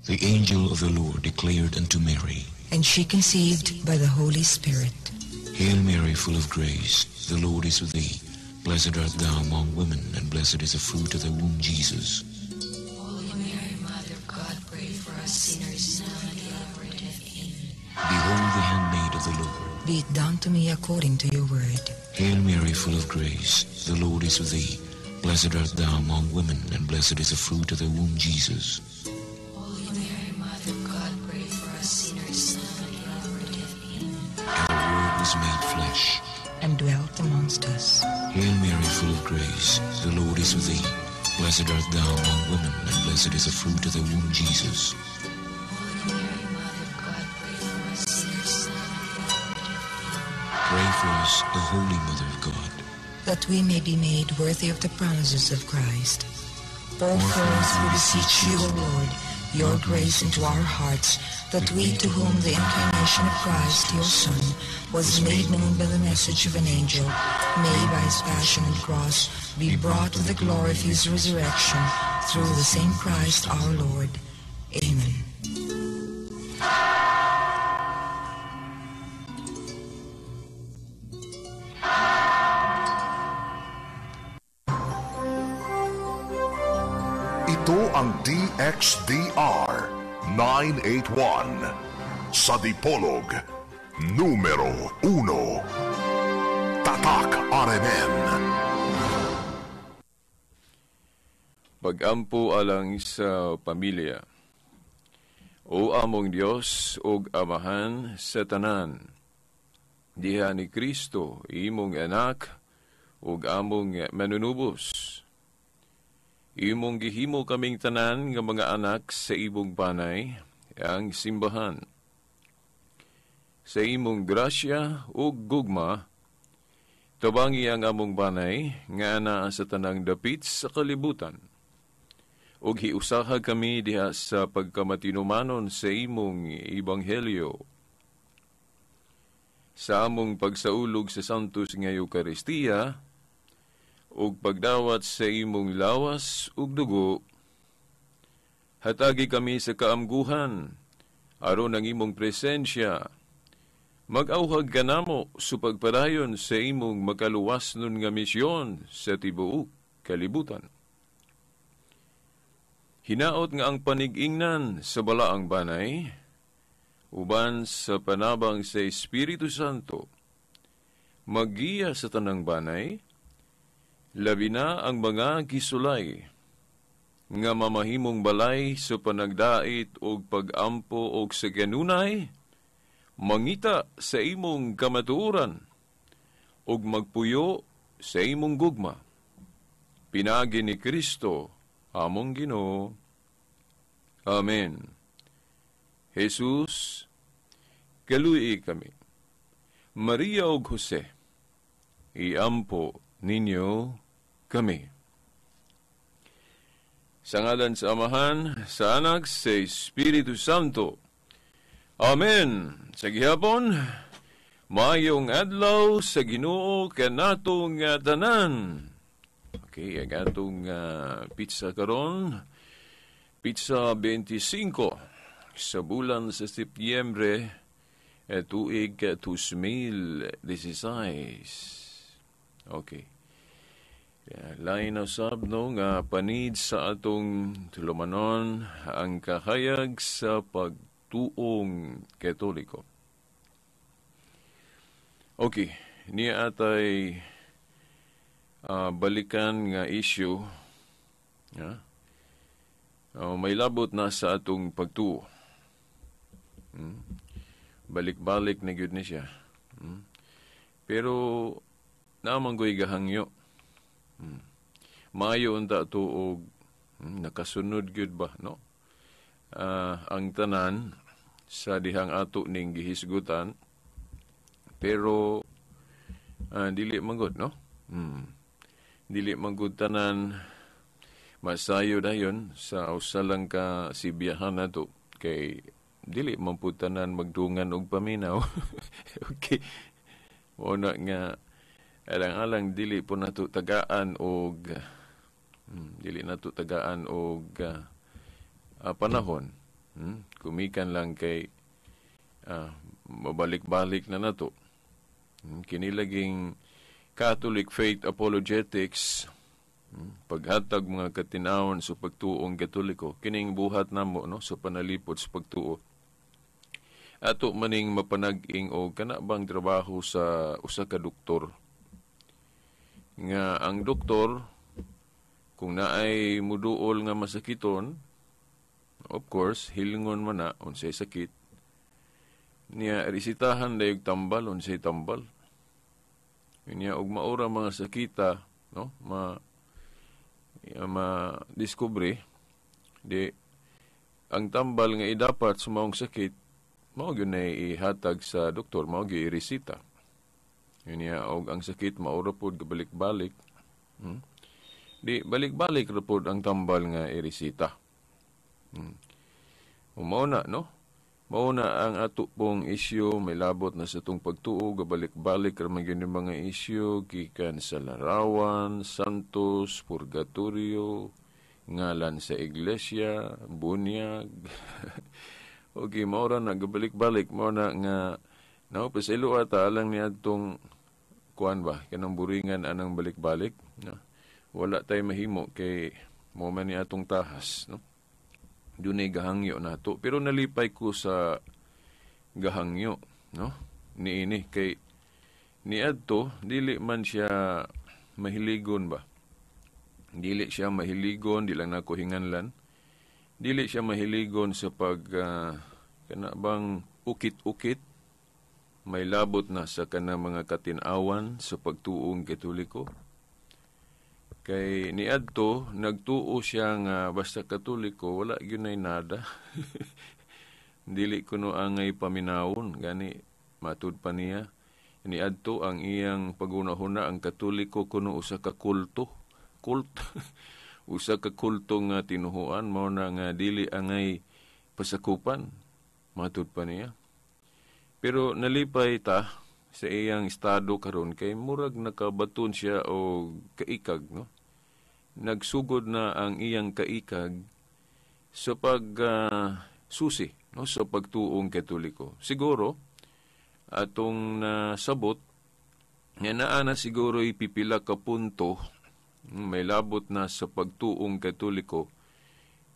The angel of the Lord declared unto Mary, and she conceived by the Holy Spirit. Hail Mary, full of grace, the Lord is with thee. Blessed art thou among women, and blessed is the fruit of thy womb, Jesus. Holy Mary, Mother of God, pray for us sinners, now and at the hour of death. Amen. Behold the handmaid of the Lord. Be it done to me according to your word. Hail Mary, full of grace, the Lord is with thee. Blessed art thou among women, and blessed is the fruit of thy womb, Jesus. Holy Mary, Mother of God, pray for us sinners, now and at the hour of death. Amen. And the Word was made flesh and dwelt amongst us. Hail Mary, full of grace, the Lord is with thee. Blessed art thou among women, and blessed is the fruit of thy womb, Jesus. Holy Mary, Mother of God, pray for us sinners, now and at the hour of death. Amen. Pray for us, O Holy Mother of God, that we may be made worthy of the promises of Christ. Pour forth, we beseech you, O Lord, your grace into our hearts, that we to whom the incarnation of Christ, your Son, was made known by the message of an angel, may by his passion and cross be brought to the glory of his resurrection, through the same Christ our Lord. Amen. Ito ang DXDR 981 sa Dipolog, numero 1. Tatak RMN. Pag-ampo alang sa pamilya. O among Dios ug Amahan sa tanan, diha ni Kristo imong anak ug among manunubos. Imong gihimo kaming tanan nga mga anak sa imong banay, ang simbahan. Sa imong grasya ug gugma, tabangi ang among banay nga anaa sa tanang dapit sa kalibutan. Ug hiusaha kami diha sa pagkamatinumanon sa imong ebanghelyo. Sa among pagsaulog sa Santos nga Eukaristiya, ug pagdawat sa imong lawas ug dugo, hatagi kami sa kaamguhan, aron ang imong presensya. Mag-auhag kanamo sa pagpadayon sa imong makaluwas nun nga misyon sa tibuok kalibutan. Hinaot nga ang panig-ingnan sa balaang banay, uban sa panabang sa Espiritu Santo, maggiya sa tanang banay, labi na ang mga gisulay, nga mamahimong balay sa panagdait og pag-ampo og sa kanunay, mangita sa imong kamatuoran, og magpuyo sa imong gugma. Pinaagi ni Kristo, among Ginoo. Amen. Jesus, kaluyi kami. Maria ug Jose, iampo ninyo kami. Sa ngalan sa Amahan, sa Anak, sa Espiritu Santo. Amen. Sa gihapon, mayong adlaw sa Ginoo kanatong tanan. Okay, ang atong pizza karon, pizza 25 sa bulan sa Setyembre, tuig 2016. Okay. Lain na sab no nga panid sa atong tulumanon ang kahayag sa pagtuong Katoliko. Okay, niya atay balikan nga issue, yeah? May labot na sa atong pagtuo. Balik-balik na gyud ni siya. Pero naman ko'y gahangyo. Maayo unta to og nakasunod gyud ba, no? Ang tanan sa dihang ato ning gihisgutan, pero dili manggod, no? Dili manggod tanan masayo dayon sa usa lang ka sibiyahan nato kay dili man pud tanan magdungan og paminaw. Okay. Mao na nga alang-alang dili po nato tagaan og dili nato tagaan og panahon. Kumikan lang kay mabalik-balik na nato. Kini laging Catholic Faith Apologetics, paghatag mga katinawon sa pagtuong Katoliko, kining buhat namo, no, sa panalipod sa pagtuo. Ato maning mapanag-ing o kana bang trabaho sa usa ka doktor. Nga ang doktor, kung naay muduol nga masakiton, of course, hilingon man na unsay sakit. Niya resitahan dayog tambal unsay tambal. Niya og maura mga sakita, no, ma ya, ma-discover di ang tambal nga idapat sa maong sakit, mao gyud na ihatag sa doktor, mao gyud iresita. Niya og ang sakit maura pod gabalik-balik. Di balik-balik ra pod ang tambal nga iresita. Mao na, no? Mao na ang ato pong isyu, may labot na sa itong pagtuo, gabalik-balik ra man gyud yung mga isyu, gikan sa larawan, santos, purgatorio, ngalan sa iglesia, bunyag. Okay, mao ra na, gabalik-balik, mao na nga, no, pasaylo ata, alang niya atong kuan ba, kanang buringan anang balik-balik, no? Wala tay mahimo kay mo man ni atong tahas, no? Dunay gahangyo nato, pero nalipay ko sa gahangyo, no, niini kay niadto dili man siya mahiligon ba, dili siya mahiligon, di lang nako hinganlan, dili siya mahiligon sa pag kana bang ukit-ukit, may labot na sa kana mga katinawan sa pagtuong Katoliko. Kay niadto nagtuo siya nga basta Katoliko wala gyud nay nada. Dili kuno angay paminawon, gani matud pa niya. Niadto ang iyang pagunahuna ang Katoliko kuno usa ka kulto, kult. Usa ka kulto nga tinuhuan, mao na nga dili angay pasakupan, matud pa niya. Pero nalipay ta sa iyang estado karon kay murag nakabaton siya og kaikag, no? Nagsugod na ang iyang kaikag sa pag susi, no, sa pagtuong Katoliko. Siguro atong nasabot nga naa na siguro ipipila ka punto may labot na sa pagtuong Katoliko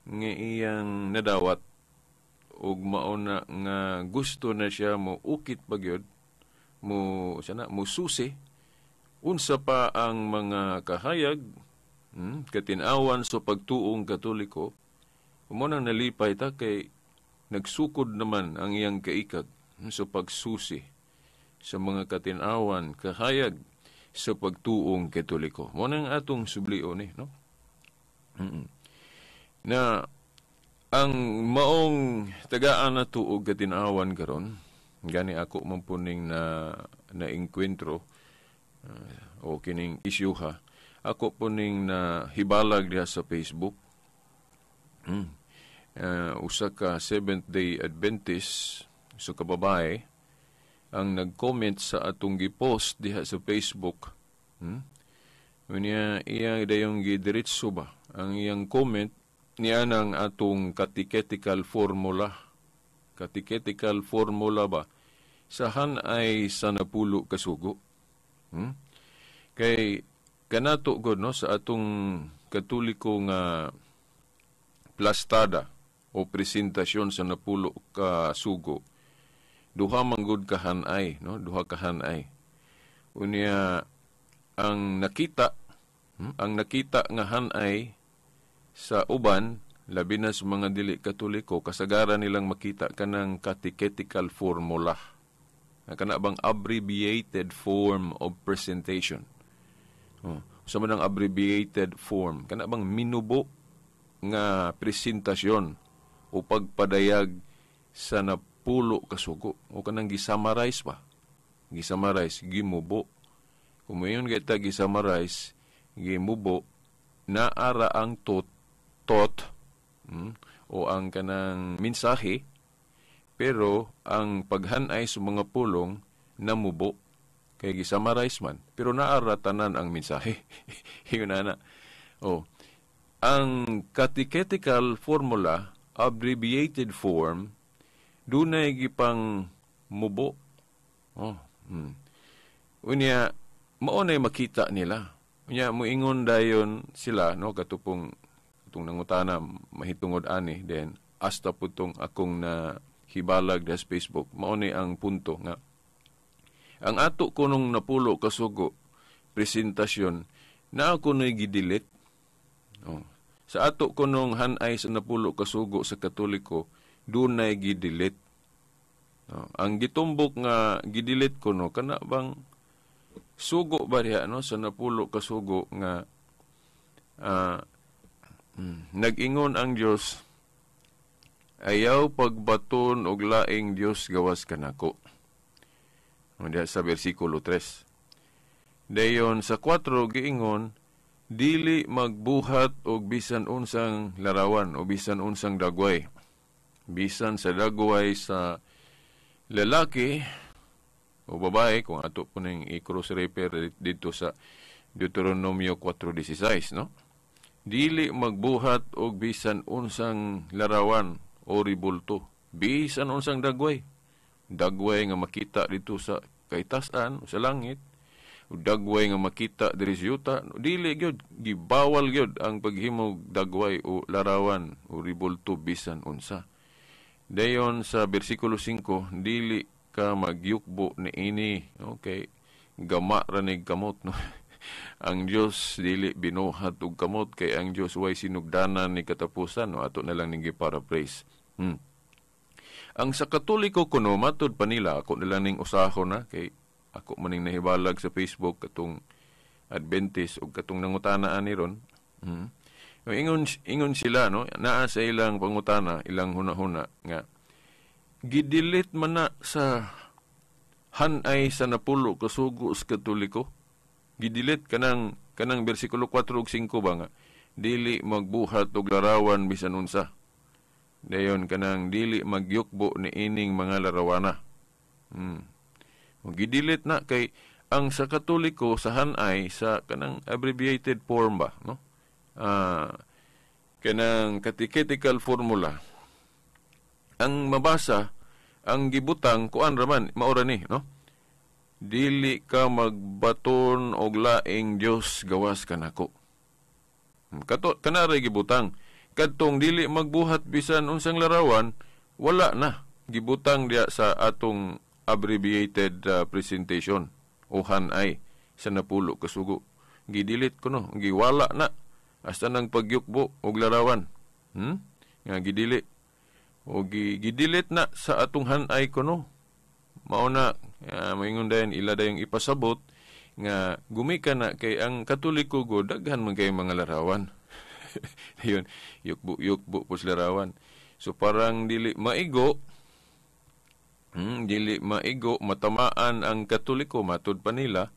nga iyang nadawat ug mao na nga gusto na siya mo ukit pa gyud, mo sana mo susi unsa pa ang mga kahayag, katinawan sa pagtuong Katoliko. Mo nang nalipay ta kay nagsukod naman ang iyang kaikag sa pagsusi sa mga katinawan kahayag sa pagtuong Katoliko. Mo nang atong sublion ni, no? Na ang maong tagaan na tuog katinawan karon, gani ako mampuning na naengkwentro o kining isyuha, ako puning na hibalag diha sa Facebook. Usa ka Seventh Day Adventist, usa ka babae ang nag-comment sa atong gi-post diha sa Facebook. Unya iya dayong gidiretso ba ang iyang comment niya ng atong catechetical formula. Catechetical formula ba sahan ay sa napulo kasugo. Kay kanato god, no, sa atong Katoliko nga plastada o presentasyon sa napulo ka sugo, duha man gud ka hanay, no, duha ka hanay. Unya ang nakita, ang nakita nga hanay sa uban, labi na sa mga dili Katoliko, kasagaran nilang makita kanang catechetical formula. Kana bang abbreviated form of presentation. Oh, sa man ang abbreviated form, kana bang minubo nga presentasyon o pagpadayag sa napulo kasugo o kanang gisummarize pa. Gisummarize, gimubo. Kung mayon kita gisummarize, gimubo, naara ang tot, o ang kanang mensahe, pero ang paghanay sa mga pulong namubo kay gisummarize man, pero naara tanan ang mensahe. Yun na. Oh, ang catechetical formula abbreviated form dunay gipang mubo. Oh. Unya mao nay makita nila. Unya moingon dayon sila, no, katupong katong nangutana mahitungod ani, then hasta putong akong na hibalag sa Facebook, mao ni ang punto nga ang ato kunong napulo kasugo presentasyon na ako no'y gidelete. Oh. Sa ato kunong hanay sa napulo kasugo sa Katoliko, dunay gidelete. Oh. Ang gitumbok nga gidelete ko, no, kana bang sugo ba diha, no, sa napulo kasugo nga nag-ingon ang Dios, ayaw pagbaton og laing Dios gawas kanako. Diha sa versikulo 3. Dayon sa 4 giingon, dili magbuhat og bisan unsang larawan o bisan unsang dagway. Bisan sa dagway sa lalaki o babae, kung ato po ning i-cross refer dito sa Deuteronomio 4:16, no? Dili magbuhat og bisan unsang larawan o ribulto, bisan unsang dagway. Dagway nga makita dito sa kaitasan o sa langit, o dagway nga makita diri sa yuta, dili gyud, gibawal gyud ang paghimog dagway o larawan o ribulto bisan unsa. Dayon sa bersikulo 5, dili ka magyukbo niini, okay, gama ra nig kamot, no? Ang Dios dili binuhat og kamot, kay ang Dios way sinugdanan ni katapusan, no? Ato na lang ning gi-paraphrase. Ang sa Katoliko kuno matud pa nila, ako na lang ning usahon na kay ako maning nahibalag sa Facebook katong Adventist ug katong nangutana ani ron. Ingon sila, no, naa sa ilang pangutana, ilang huna-huna nga gidelete man na sa hanay sa napulo kasugo sa Katoliko. Gidelete kanang bersikulo 4 ug 5 ba nga dili magbuhat og larawan bisan unsa. Dayon kanang dili magyukbo ni ining mga larawana. Gidelete na kay ang sa Katoliko sa hanay sa kanang abbreviated form ba, no? Kanang catechetical formula. Ang mabasa ang gibutang kuan raman maura ni, no? Dili ka magbaton og laing Dios gawas kanako. Kato kanara gibutang kadtong dili magbuhat bisan unsang larawan, wala na gibutang diya sa atong abbreviated presentation o hanay sa napulo kasugo. Gidelete ko, no, giwala na hasta nang pagyukbo og larawan. Nga gidili o gidelete na sa atong hanay ko, no. Mao na moingon dayon ila dayong ipasabot nga gumika na kay ang Katoliko go daghan man kay mga larawan. Ayun, yukbo po sa larawan. So parang dili maigo, dili maigo matamaan ang Katoliko matud pa nila,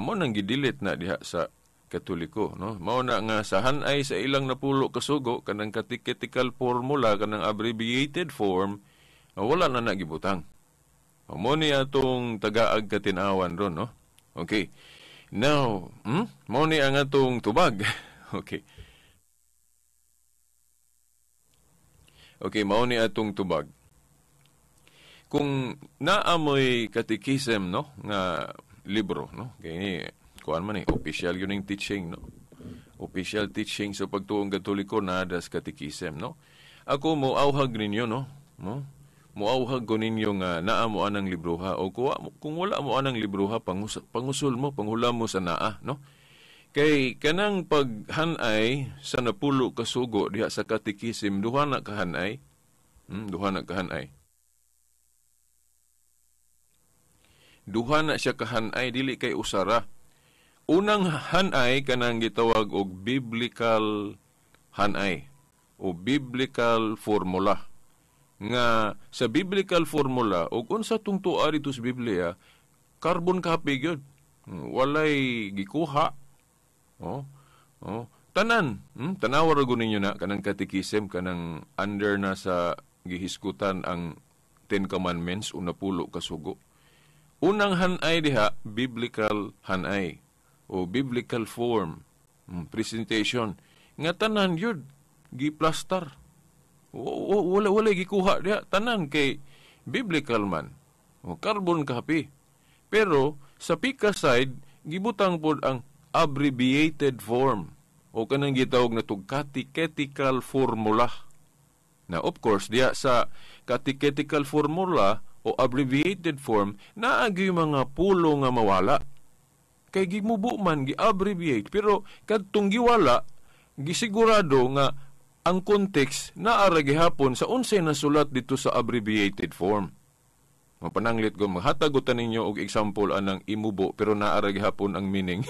mo nang gidelete na diha sa Katoliko, no? Mao na nga sa hanay sa ilang napulo kasugo kanang catechetical formula kanang abbreviated form, wala na nagibutang. Mo ni atong tagaag katin-awan ron, no? Okay. Now, mo ni ang atong tubag. Okay. Okay, mao ni atong tubag. Kung naamoy catechism, no, nga libro, no, kay ni kuan man ni official yun yung teaching, no. Official teaching sa pagtuong Katoliko na das catechism, no. Ako mo auhag ninyo, no, no. Moauhag ko ninyo nga naa mo anang libroha o kung wala mo anang libroha, pangusul mo, panghula mo sa naa, no. Kay kanang paghanay sa napulo kasugo diha sa catechism, duha na kahanay. Duha na kahanay. Duha na siya kahanay, dili kay usara. Unang hanay kanang gitawag og biblical hanay o biblical formula. Nga sa biblical formula og unsa tung tuwa dito sa Biblia, carbon copy gyud. Walay gikuha. Oh. Oh, tanan, tanawa ra gud ninyo na kanang catechism kanang under na sa gihisgutan ang Ten Commandments o napulo ka sugo. Unang hanay diha biblical hanay o biblical form, presentation nga tanan gyud giplastar. Wala wala gikuha diha tanan kay biblical man. O, carbon copy. Pero sa PICA side gibutang pod ang abbreviated form o kanang gitawag na tug catechetical formula. Na of course diha sa catechetical formula o abbreviated form naa gyud mga pulo nga mawala. Kay gimubo man gi-abbreviate, pero kadtong giwala gisigurado nga ang context naa ra gihapon sa unsay nasulat dito sa abbreviated form. Mapananglit ko, maghatag ko ninyo og example anang imubo pero naa ra gihapon ang meaning.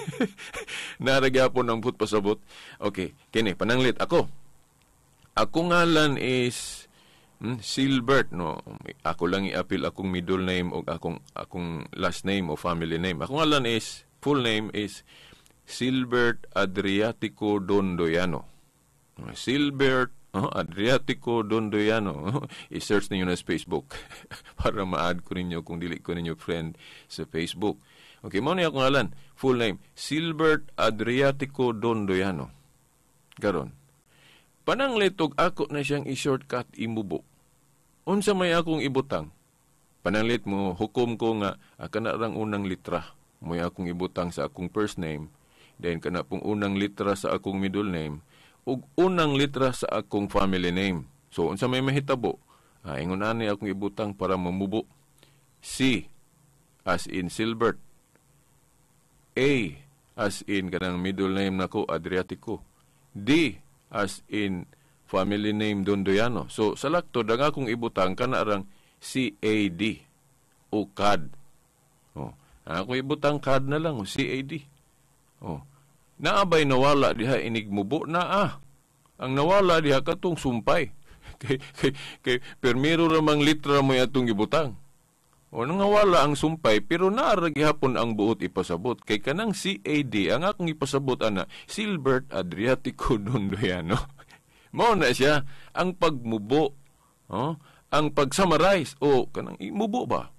Naa ra gihapon ang buot pasabot. Okay, kini pananglit ako. Ako ngalan is Silbert, no. Ako lang iapil akong middle name o akong akong last name o family name. Akong ngalan is, full name is Silbert Adriatico Dondoyano. Silbert, oh, Adriatico Dondoyano. I-search ninyo na sa Facebook para ma-add ko ninyo kung dili ko ninyo friend sa Facebook. Okay, mao ni akong ngalan. Full name, Silbert Adriatico Dondoyano. Karon, pananglit og ako na siyang i-shortcut, imubo. Unsa may akong ibutang? Pananglit mo hukom ko nga kana rang unang litra mo'y akong ibutang sa akong first name, then kana pong unang litra sa akong middle name, ug unang litra sa akong family name. So unsa may mahitabo? Ingon ani akong ibutang para mamubo. C as in Silbert, A as in kanang middle name nako Adriatico, D as in family name Dondoyano. So sa laktod ang akong ibutang kana rang CAD o CAD. Oh, ang akong ibutang CAD na lang o CAD. Oh. Naabay nawala diha inigmubo naa. Ang nawala diha katong sumpay. Kay permiro ramang litra mo atong ibutang. O nangawala ang sumpay pero naa gihapon ang buot ipasabot. Kay kanang CAD ang akong ipasabot ana Silbert Adriatico Dondoyano. Mao na siya ang pagmubo, oh, ang pag-summarize o kanang imubo ba?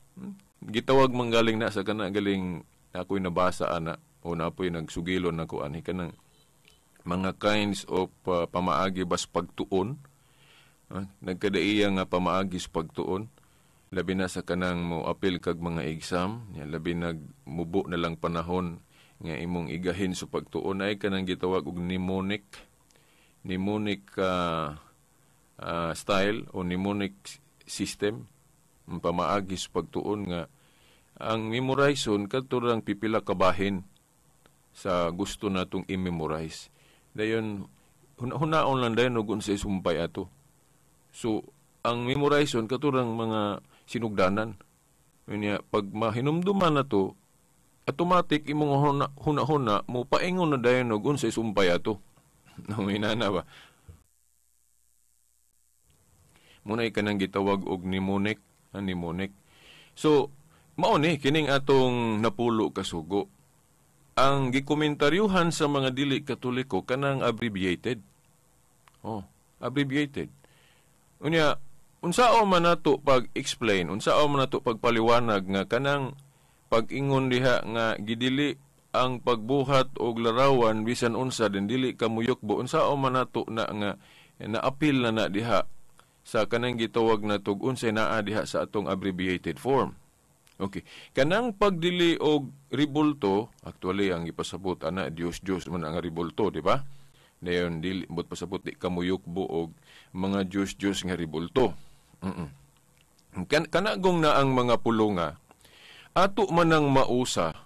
Gitawag man galing na sa kana galing ako'y nabasa ana o napoy nagsugilon nako ani kanang mga kinds of pamaagi bas pagtuon. Nagkadaiya nga pamaagi sa pagtuon, labi na sa kanang mo apil kag mga exam, ya, labi nag mubo na lang panahon nga imong igahin sa pagtuon ay kanang gitawag og mnemonic style o mnemonic system, ang pamaagi sa pagtuon nga ang memorizon kadto lang pipila ka bahin sa gusto natong i-memorize. Dayon hunaon lang dayon og unsay sumpay ato. So ang memorizon katurang mga sinugdanan. Unya pag mahinumduman na to, automatic imong huna-huna mo paingon na dayon og unsay sumpay ato. Inana ba? Munay kanang gitawag og mnemonic, ang mnemonic. So mao ni kining atong napulo ka sugo. Ang gikomentaryuhan sa mga dili Katoliko kanang abbreviated. Oh, abbreviated. Unya, unsao man nato pag-explain, unsao man nato pagpaliwanag nga kanang pag-ingon diha nga gidili ang pagbuhat og larawan bisan unsa din dili ka muyukbo, unsao man nato na nga naapil na na diha sa kanang gitawag na tug unsay naa diha sa atong abbreviated form? Okay. Kanang pagdili og ribulto, actually ang ipasabot ana Dios Dios man ang ribulto, di ba? Dayon dili but pasabot di kamuyukbo og mga Dios Dios nga ribulto. Kanagong na ang mga pulunga ato man ang mausa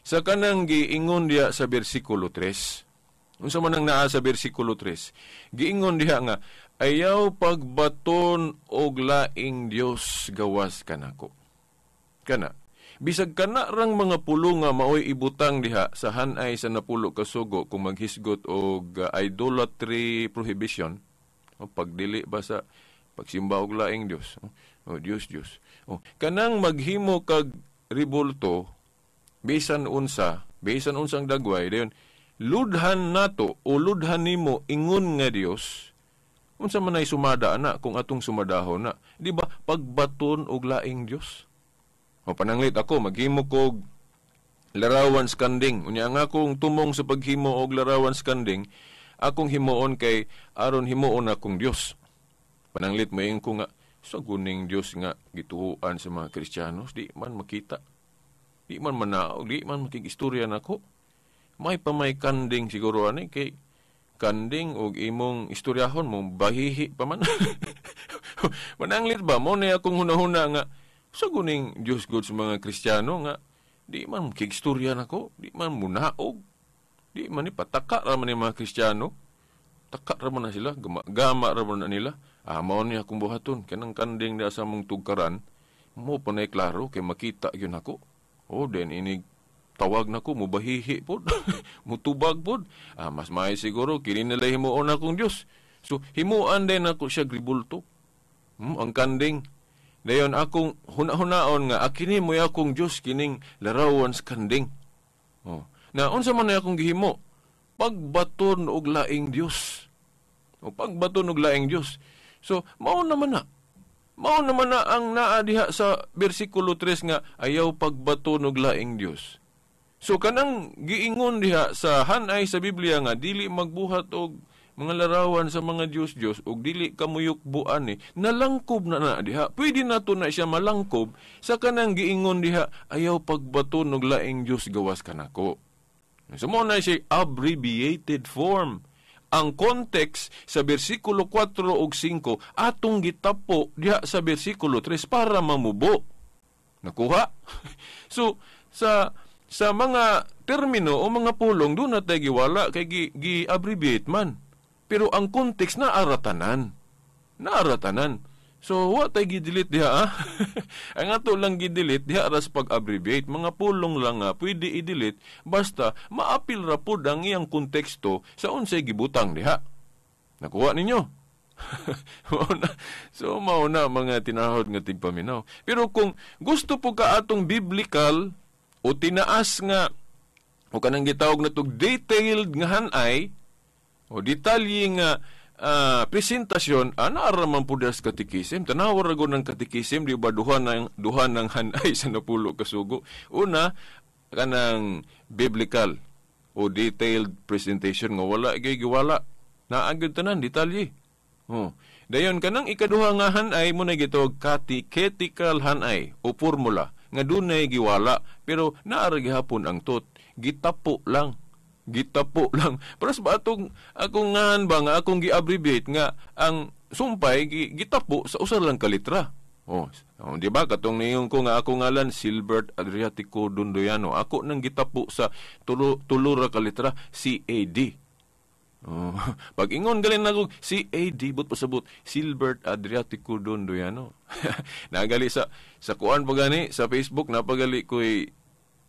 sa kanang giingon diha sa bersikulo 3. Unsa man ang naa sa bersikulo 3? Giingon diha nga ayaw pagbaton og laing Dios gawas kanako. Kana bisag kana rang mga pulunga maoy ibutang diha sa hanay sa napulo ka sugo kung maghisgot og idolatry prohibition o pagdili ba sa pagsimba og laing Dios, o Dios Dios. O kanang maghimo kag ribulto bisan unsa, bisan unsang dagway, dayon ludhan nato o ludhan nimo ingon nga Dios, unsa man ay sumada ana kung atong sumadahon na, di ba pagbaton og laing Dios? O pananglit ako maghimo kog larawan sa kanding. Unya ang akong tumong sa paghimo og larawan sa kanding, akong himuon kay aron himuon akong Dios. Pananglit moingon ko nga sa guning Dios nga gituoan sa mga Kristiyanos, di man makita. Di man manaog, di man makig-istorya nako. May pamay kanding siguro ani kay kanding og imong istoryahon mo bahihi pa man. Mananglit ba mo na akong hunahuna nga sa guning Dios God sa mga Kristiyano nga di man makig-istorya nako, di man munaog, di man ni pataka ra man ni mga Kristiyano. Taka ra man na sila, gama ra man na nila. Mao ni akong buhaton kanang kanding diha sa mong tugkaran, mo pa na klaro kay makita gyud nako. Oh, then inig tawag nako mubahihi pod, mutubag pod. Mas maayo siguro kini nila himuon akong Dios. So himuan din ako siya gribulto. Ang kanding. Dayon akong huna-hunaon nga akini mo akong Dios kining larawan sa kanding. Oh. Na unsa man na akong gihimo? Pagbaton og laing Dios. O pagbaton og laing Dios. So mao naman na. Mao naman na ang naa diha sa bersikulo 3 nga ayaw pagbaton og laing Dios. So kanang giingon diha sa hanay sa Biblia nga dili magbuhat og mga larawan sa mga Dios-Dios og dili kamuyukbuan ni, nalangkob na na diha. Pwede nato na siya malangkob sa kanang giingon diha ayaw pagbaton og laing Dios gawas kanako. So mao na siya abbreviated form. Ang context sa bersikulo 4 ug 5 atong gitapo diha sa bersikulo 3 para mamubo. Nakuha? So sa mga termino o mga pulong doon na tayo giwala kay gi-abbreviate man. Pero ang context na aratanan. Naaratanan. So wa tay gi-delete diha, ah? Ang ato lang gi-delete diha ra sa pag-abbreviate. Mga pulong lang nga pwede i-delete basta maapil ra pud ang iyang konteksto sa unsay gibutang diha. Nakuha ninyo? So mao na mga tinahod nga tigpaminaw. Pero kung gusto po ka atong biblical o tinaas nga o kanang gitawag na tog detailed nga hanay o detalye nga presentasyon, ana man pud sa katikisim. Tanawa ra gud ng katikisim, di ba duha ng hanay sa napulo ka sugo. Una, kanang biblical o detailed presentation nga wala gyud giwala. Naa gyud tanan detalye. Oh. Dayon kanang ikaduha nga hanay mo na gitawag catechetical hanay o formula nga dunay giwala pero naa ra gihapon ang tot, gitapo lang. Gitapo lang. Pero sa atong akong ngahan ba nga akong gi-abbreviate nga ang sumpay gitapo sa usa lang ka litra. Oh, di ba katong niyon ko nga akong ngalan Silbert Adriatico Dondoyano. Ako nang gitapo sa tulo ra ka litra CAD. Oh, pag ingon galin nako CAD but pasabot Silbert Adriatico Dondoyano. Nagali sa kuan pa gani sa Facebook napagali koy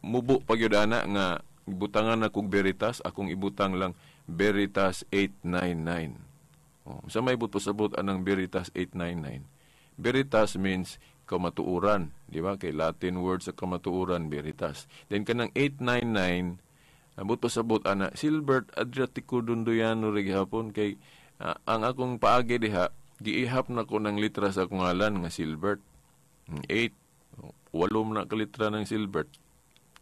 mubo pagyud ana nga ibutangan na kog Veritas, akong ibutang lang Veritas 899. Oh, sa may but pasabot anang Veritas 899. Veritas means kamatuoran, di ba? Kay Latin word sa kamatuoran, Veritas. Then kanang 899, abot pasabot ana Silbert Adriatico Dondoyano ra gihapon kay ang akong paagi diha giihap na ko ng litra sa akong ngalan nga Silbert. 8 8 na ka litra ng Silbert.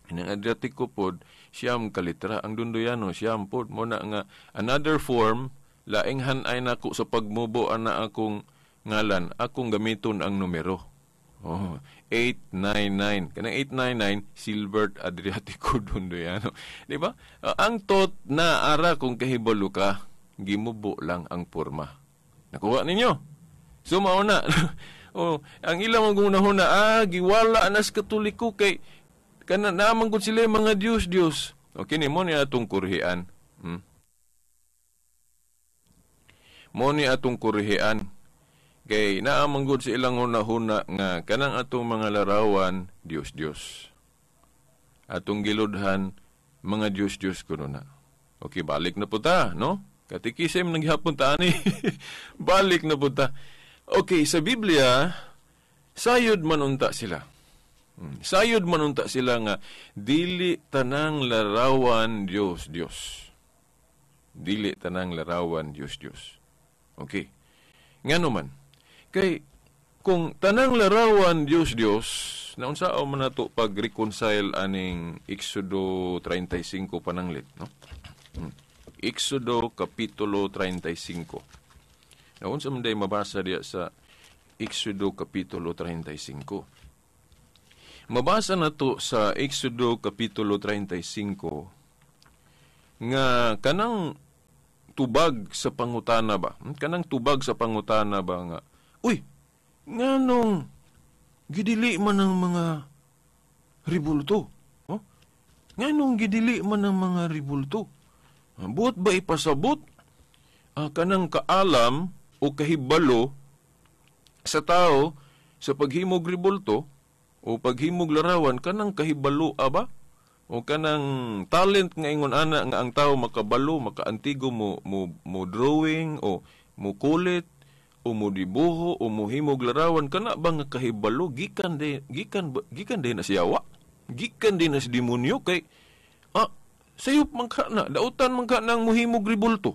Ang Adriatico pod 9 ka litra, ang Dondoyano 9 pod. Mo na nga another form laing hanay nako sa pagmubo ana akong ngalan, akong gamiton ang numero. Oh, 899. Kanang 899 Silbert Adriatico Dondoyano. Di ba? Ang tot na ara kung kahibalo ka, gimubo lang ang porma. Nakuha ninyo? So mao na. Oh, ang ilang mga hunahuna, giwala na sa Katoliko kay kana naman gud sila mga Dios Dios. Okay ni mo ni atong kurhian. Mo ni atong kurhian. Kay naa man gud sa ilang hunahuna nga kanang atong mga larawan Dios Dios. Atong giludhan mga Dios Dios kuno na. Okay, balik na po ta, no? Katikisim naghapon ta ani. Balik na po ta. Okay, sa Biblia sayod man unta sila. Sayod man unta sila nga dili tanang larawan Dios Dios. Dili tanang larawan Dios Dios. Okay. Ngano man? Kay kung tanang larawan Dios Dios, naunsa man nato pag-reconcile aning Exodo 35 pananglit, no? Exodo kapitulo 35. Naunsa man day mabasa diya sa Exodo Kapitulo 35. Mabasa na to sa Exodo Kapitulo 35 nga kanang tubag sa pangutana ba? Kanang tubag sa pangutana ba nga, uy, nganong gidili man ang mga ribulto? Oh? Nganong gidili man ang mga ribulto? Buot ba ipasabot kanang kaalam o kahibalo sa tao sa paghimog ribulto o paghimog larawan, kanang kahibalo aba? O kanang talent nga ingon ana nga ang tao makabalo, makaantigo mo mo drawing o mo kulit o mo dibuho o mo himog larawan, kana ba nga kahibalo gikan de na siyawa, gikan din na si demonyo kay sayop man ka na, dautan man ka nang mohimog ribulto.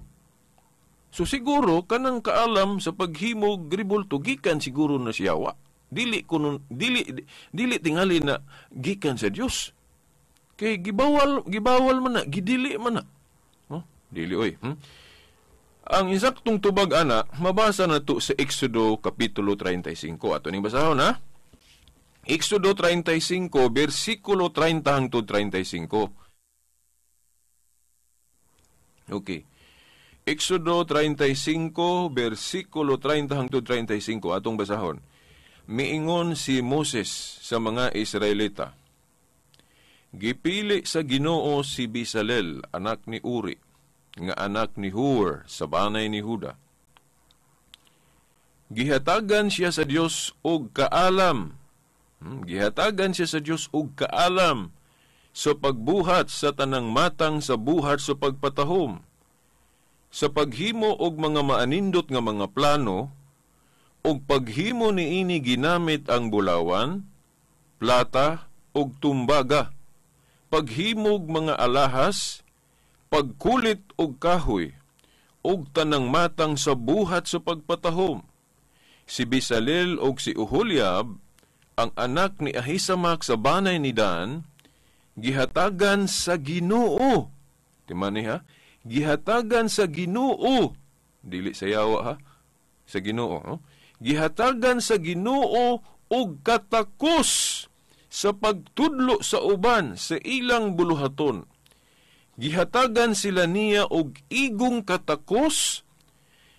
So siguro kanang kaalam sa paghimog ribulto gikan siguro na siyawa. Dili kuno dili tingali na gikan sa Dios. Kay gibawal man na, gidili man na. Oh, dili oy. Ang insaktong tubag ana mabasa na to sa Exodo kapitulo 35. Ato ning basahon ha. Exodo 35 bersikulo 30 hangtod 35. Okay. Exodo 35 bersikulo 30 hangtod 35 atong basahon. Miingon si Moses sa mga Israelita. Gipili sa Ginoo si Bisalel, anak ni Uri, nga anak ni Hur, sa banay ni Huda. Gihatagan siya sa Dios og kaalam. Gihatagan siya sa Dios og kaalam sa pagbuhat sa tanang matang sa buhat sa pagpatahom, sa paghimo og mga maanindot nga mga plano, og paghimo niini ginamit ang bulawan, plata og tumbaga, paghimog mga alahas, pagkulit og kahoy, og tanang matang sa buhat sa pagpatahom. Si Bisalel og si Oholiab, ang anak ni Ahisamak sa banay ni Dan, gihatagan sa Ginoo. Timani ha? Gihatagan sa Ginoo. Dili sa yawa ha? Sa Ginoo. Oh? Gihatagan sa Ginoo og katakos sa pagtudlo sa uban sa ilang buluhaton. Gihatagan sila niya og igong katakos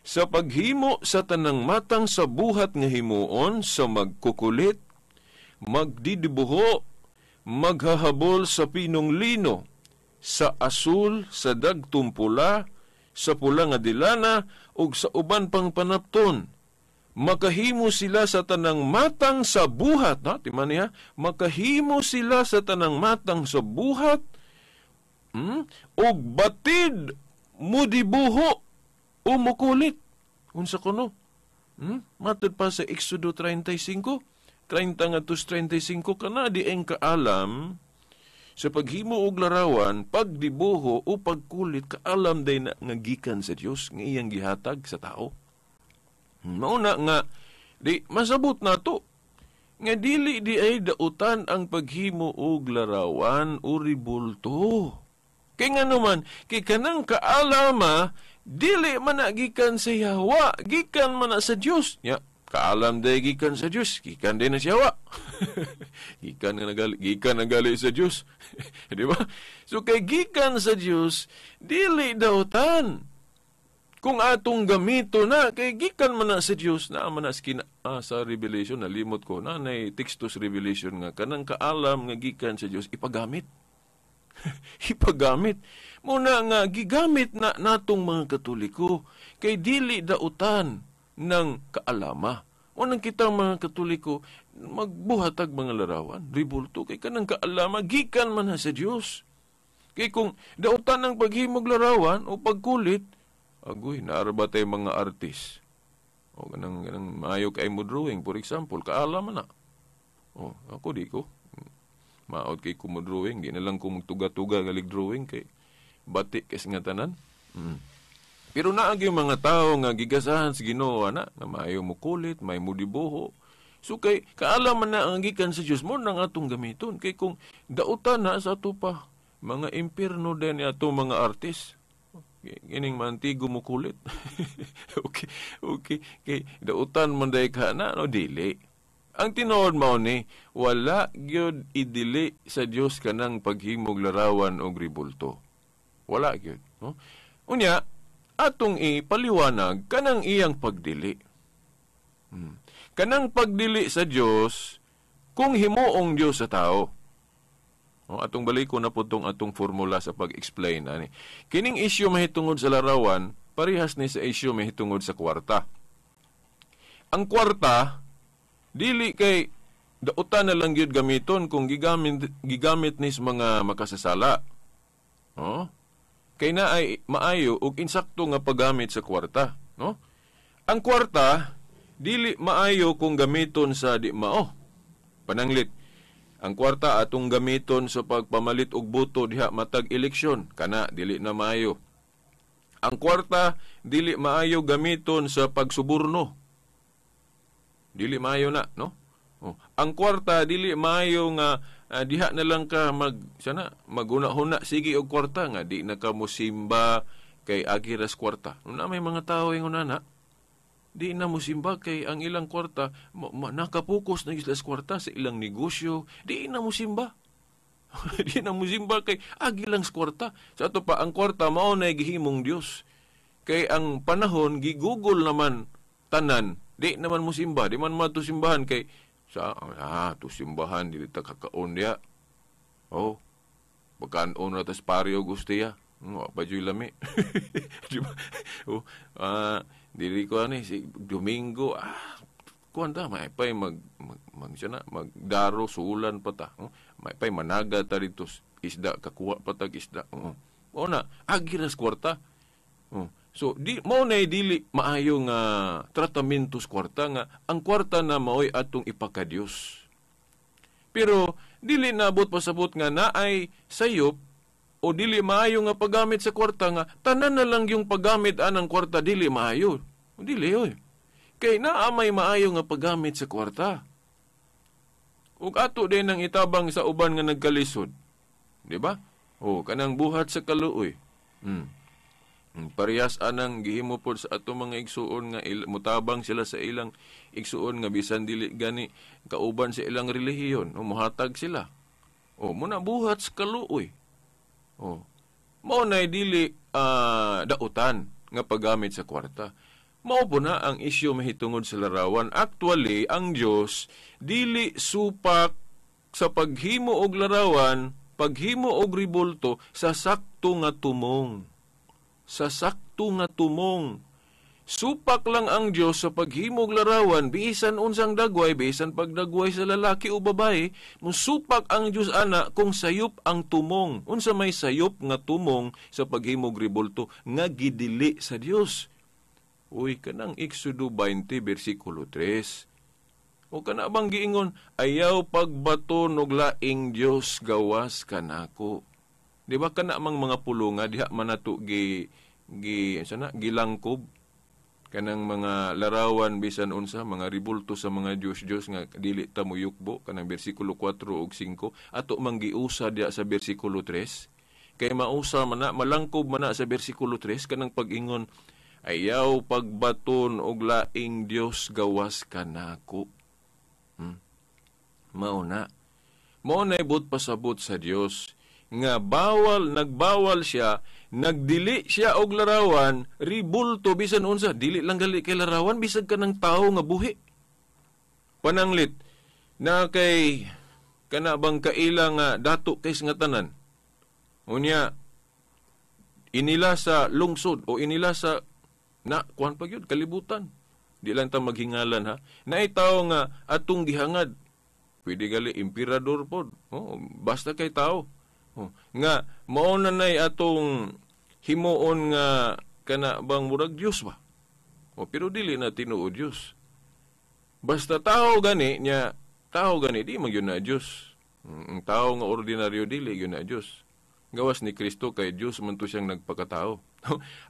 sa paghimo sa tanang matang sa buhat nga himuon sa magkukulit, magdidibuho, maghahabol sa pinong lino, sa asul, sa dagtong pula, sa pula nga dilana, ug sa uban pang panapton. Makahimo sila sa tanang matang sa buhat, ha? Timan niya, makahimo sila sa tanang matang sa buhat, ug batid mudibuho o mukulit. Unsa kuno? Matod pa sa Exodo 35, 30 ngadto 35 kana di ang kaalam sa paghimo og larawan, pagdibuho o pagkulit, kaalam day na nga gikan sa Dios nga iyang gihatag sa tao. Mauna nga di masabot nato nga dili di ay dautan ang paghimo og larawan o ribulto. Kay ngano man, kay kanang kaalama dili man na gikan sa Yahwa, gikan man na sa Dios. Ya, kaalam day gikan sa Dios, gikan din na siya wa. Gikan nga nagali sa Dios. Di ba? So kay gikan sa Dios, dili dautan. Kung atong gamito na kay gikan man na sa Dios, na man na sa Revelation, nalimot ko na nay teksto sa Revelation nga kanang kaalam nga gikan sa Dios ipagamit. Ipagamit. Muna nga gigamit na natong mga Katoliko kay dili dautan ng kaalama. Unang kitang mga Katoliko magbuhatag mga larawan, ribulto kay kanang kaalama gikan man na sa Dios. Kay kung dautan ang paghimog larawan o pagkulit, agoy, naarba tayo mga artist. O ganang maayo kay mo drawing, for example, kaalama na. O, ako di ko. Maot kay ko mo drawing, di na lang ko magtuga-tuga galig drawing kay bati kay nga tanan. Pero naagi yung mga tao nga gigasahan sa Ginoo na, nga maayo mo kulit, may mo dibuho. So kay kaalaman na ang gikan sa Dios mo nang atong gamiton. Kay kung dautan na sa ato pa, mga impierno din ato mga artist. Kining mantigo mo kulit. Okay, okay. Kay dautan man day ka na, no, dili. Ang tinuod mao ni, wala gyud idili sa Dios kanang paghimog larawan og ribulto. Wala gyud, no? Unya, atong ipaliwanag kanang iyang pagdili. Kanang pagdili sa Dios kung himuong Dios sa tao. O, atong baliko na po tong atong formula sa pag-explain ani. Kining issue mahitungod sa larawan, parehas ni sa issue mahitungod sa kwarta. Ang kwarta dili kay dautan na lang gyud gamiton kung gigamit ni sa mga makasasala. Oh? Kay na ay maayo og insakto nga paggamit sa kwarta, no? Ang kwarta dili maayo kung gamiton sa di mao. Pananglit, ang kwarta atong gamiton sa pagpamalit og boto diha matag eleksyon, kana dili na maayo. Ang kwarta dili maayo gamiton sa pagsuborno. Dili maayo na, no? Oh. Ang kwarta dili maayo nga diha na lang ka maguna-huna sige og kwarta nga di na ka mosimba kay agi ras kwarta. Una may mga tao ingon ana, di na mosimba kay ang ilang kwarta nakapokus na sila sa kwarta sa ilang negosyo, di na mosimba. Di na mosimba kay agi lang sa kwarta. Sa ato pa ang kwarta mao na gihimong Dios. Kay ang panahon gigugol naman tanan, di naman mosimba, di man mato simbahan kay sa to simbahan dili ta kakaon diha. Oh. Pagkaon ra tas paryo gustiya. Wa pa juy lami. Di ba? Oh, dili ko ani si Domingo, kuan ta may pay mag sana magdaro sulan pa ta. Oh, may pay managa ta dito isda kakuha pa tag isda. Oh. Mao na agi ra sa kwarta. Oh. So di mao na dili maayo nga tratamento sa kwarta nga ang kwarta na maoy atong ipakadiyos. Pero dili naabot pasabot nga naay sayop o dili maayo nga paggamit sa kwarta nga tanan na lang yung paggamit anang kwarta dili maayo. O dili oy. Kay naa may maayo nga paggamit sa kwarta. Ug ato din ang itabang sa uban nga nagkalisod. Di ba? O kanang buhat sa kaluoy. Parehas anang gihimo pod sa ato mga igsuon nga mutabang sila sa ilang igsuon nga bisan dili gani kauban sa ilang relihiyon, o muhatag sila. O muna buhat sa kaluoy. O mao nay dili dautan nga paggamit sa kwarta. Mao po na ang isyu mahitungod sa larawan. Actually, ang Dios dili supak sa paghimo og larawan, paghimo og ribulto sa sakto nga tumong. Sa sakto nga tumong. Supak lang ang Dios sa paghimog larawan, bisan unsang dagway, bisan pagdagway sa lalaki o babae, musupak ang Dios ana kung sayop ang tumong. Unsa may sayop nga tumong sa paghimog ribulto nga gidili sa Dios. Uy, kanang Exodo 20 bersikulo 3. O kana bang giingon, ayaw pagbaton og laing Dios gawas kanako. Di ba kana mang mga pulunga diha man nato gi sana gilangkob kanang mga larawan bisan unsa mga ribulto sa mga Dios-Dios nga dili ta moyukbo kanang bersikulo 4 ug 5 ato mang giusa diha sa bersikulo 3 kay mausa man na malangkob man na sa bersikulo 3 kanang pag-ingon ayaw pagbaton og laing Dios gawas kanako. Mao na. Mao na ibot pasabot sa Dios nga bawal, nagbawal siya, nagdili siya og larawan, ribulto bisan unsa, dili lang gali kay larawan bisag kanang tawo nga buhi. Pananglit na kay kana bang kaila nga dato kay nga tanan. Unya inila sa lungsod o inila sa na kuan pa gyud kalibutan. Di lang ta maghingalan ha. Naay tawo nga atong gihangad. Pwede gali emperador pod. Oh, basta kay tawo. Oh, nga mao na nay atong himuon nga kana bang murag Dios ba? O pero dili na tinuod Dios. Basta tao gani nya, tao gani di man gyud na Dios. Ang tao nga ordinaryo dili gyud na Dios. Gawas ni Kristo kay Dios man to siyang nagpakatao.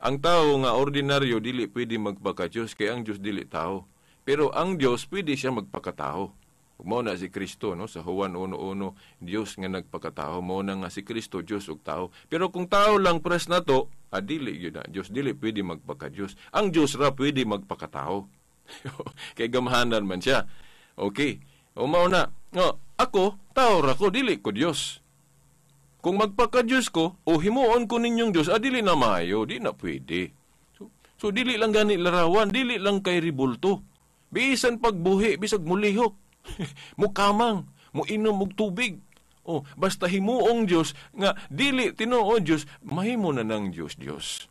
Ang tao nga ordinaryo dili pwede magpaka-Dios kay ang Dios dili tao. Pero ang Dios pwede siya magpakatao. Ug mao na si Kristo, no, sa Juan 1:1, Dios nga nagpakatao, mao na nga si Kristo Dios ug tao. Pero kung tao lang pres nato, dili gyud na Dios, dili pwede magpaka-Dios. Ang Dios ra pwede magpakatao. Kay gamhanan man siya. Okay. O mao na. No, ako tao ra ko, dili ko Dios. Kung magpaka-Dios ko o himuon ko ninyong Dios, dili na maayo, di na pwede. So dili lang gani larawan, dili lang kay ribulto. Bisan pagbuhi, bisag mulihok, mukamang, muinom og tubig. O basta himuong Dios nga dili tinuod Dios, mahimo na ng Dios Dios.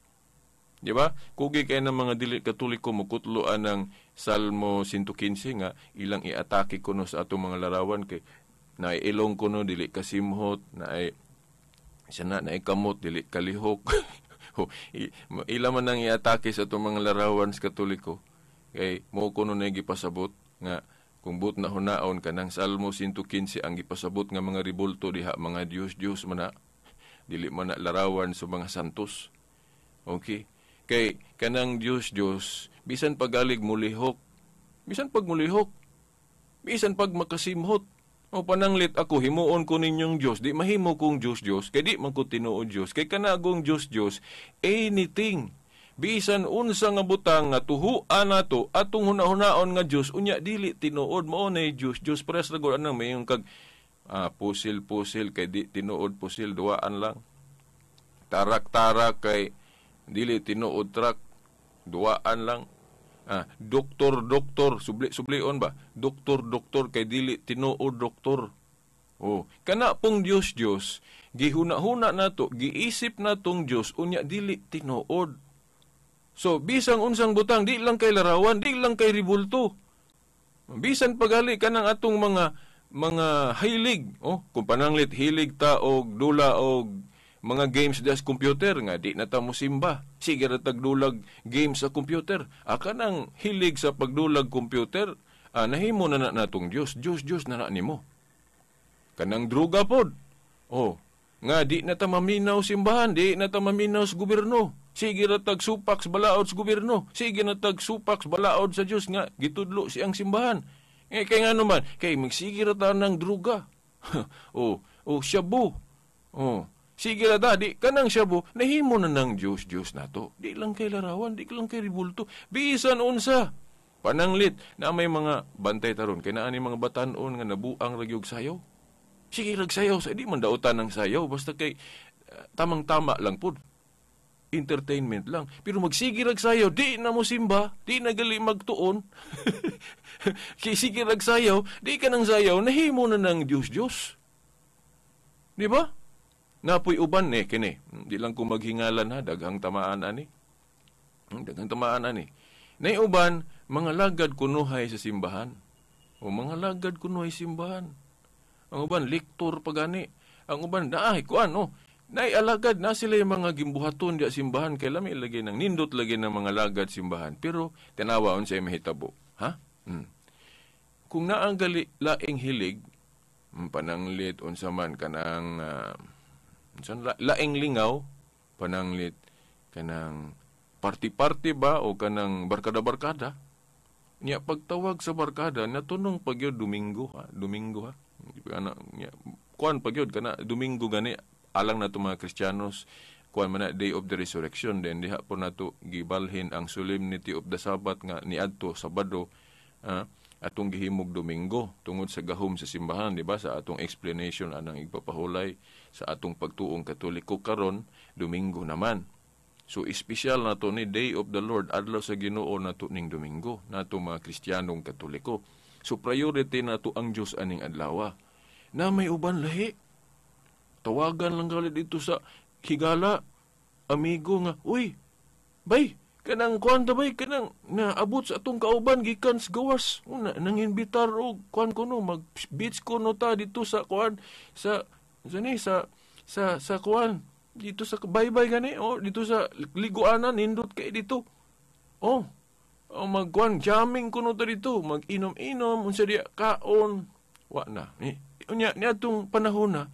Di ba? Kugi kay ng mga dili Katoliko mukutloan ng Salmo 115 nga ilang iatake kuno sa atong mga larawan kay nailong kuno dili kasimhot, naay siya na naikamot dili kalihok. Ila man ang iatake sa atong mga larawan sa Katoliko kay mo kuno na gipasabot nga kung but na hunaon kanang Salmo 115 ang gipasabot nga mga ribulto diha mga Dios Dios man na dili man na larawan sa mga santos. Okay, kay kanang Dios Dios bisan pagalig mulihok, bisan pag mulihok, bisan pag makasimhot. O pananglit ako himuon ko ninyong Dios, di mahimo kong Dios Dios kay di man ko tinuod Dios, kay kanagong Dios Dios anything bisan unsa nga butang nga tuhuan nato atong hunahunaon nga Dios unya dili tinuod, mao nay Dios Dios pres ra gud anang mayong kag pusil-pusil kay di tinuod pusil, duaan lang. Tarak-tarak kay dili tinuod trak, duaan lang. Doktor, doktor, subli-sublion ba? Doktor, doktor, kay dili tinuod doktor. Oh, kana pong Dios Dios, gihuna-huna nato, giisip natong Dios unya dili tinuod. So bisang unsang butang di lang kay larawan, di lang kay ribulto. Bisan pagali kanang atong mga hilig, oh, kung pananglit hilig ta og dula og mga games das computer nga di na ta mo simba. Sige ra tagdulag games sa computer. Kanang hilig sa pagdulag computer, nahimo na natong Dios, Dios Dios na nimo. Kanang droga pod. Oh, nga di na ta maminaw simbahan, di na ta maminaw sa gobyerno. Sige ra tag supak sa balaod sa gobyerno. Sige na tag supak sa balaod sa Dios nga gitudlo siyang simbahan. Eh kay ngano man, kay magsige ra ta ng droga. Oh, shabu. Oh, sige ra ta, di kanang shabu, nahimo na ng Dios Dios nato. Di lang kay larawan, di lang kay ribulto. Bisan unsa. Pananglit na may mga bantay taron kay naa ni mga batan-on nga nabuang ra gyud sayaw. Sige rag sayaw, sa di man dautan ng sayaw basta kay tamang-tama lang pud. Entertainment lang. Pero magsige rag sayaw, di na mo simba, di na gali magtuon. Kay sige rag sayaw, di ka nang sayaw, nahimo na ng Dios Dios. Di ba? Napoy uban kini. Di lang ko maghingalan ha, daghang tamaan ani. Daghang tamaan ani. Nay uban, mga lagad kunuhay sa simbahan. O mga lagad kunuhay simbahan. Ang uban lektor pagani. Ang uban naay kuan oh. Nay alagad na sila yung mga gimbuhaton diya simbahan kay lami lagi nang nindot lagi ng mga lagad simbahan. Pero tanawa unsay mahitabo, ha? Kung naanggali laing hilig, pananglit unsa man kanang laing lingaw, pananglit kanang party-party ba o kanang barkada-barkada. Nya pagtawag sa barkada natunong pagyud Domingo, ha? Domingo ha. Ana nya kuan pagyud kana Domingo gani alang nato mga Kristiyanos, kuan man na Day of the Resurrection, then diha po nato gibalhin ang solemnity of the Sabbath nga niadto Sabado, atong gihimog Domingo tungod sa gahom sa simbahan, di ba? Sa atong explanation anang igpapahulay sa atong pagtuong Katoliko karon Domingo naman. So espesyal nato ni Day of the Lord, adlaw sa Ginoo nato ning Domingo nato mga Kristiyanong Katoliko. So priority nato ang Dios aning adlaw. Na may uban lahi. Tawagan lang gali dito sa higala, amigo nga, uy, bay, kanang kuan ta bay, kanang naabot sa atong kauban gikan sa gawas. Una, nanginbitar og kuan kuno, mag beach kuno ta dito sa kuan sa ni sa sa sa kuan dito sa baybay gani, oh, dito sa liguanan nindot kay dito. Oh, oh magkuan jamming kuno ta dito, mag-inom-inom unsa diya kaon, wa na. Ni unya niadtong panahon na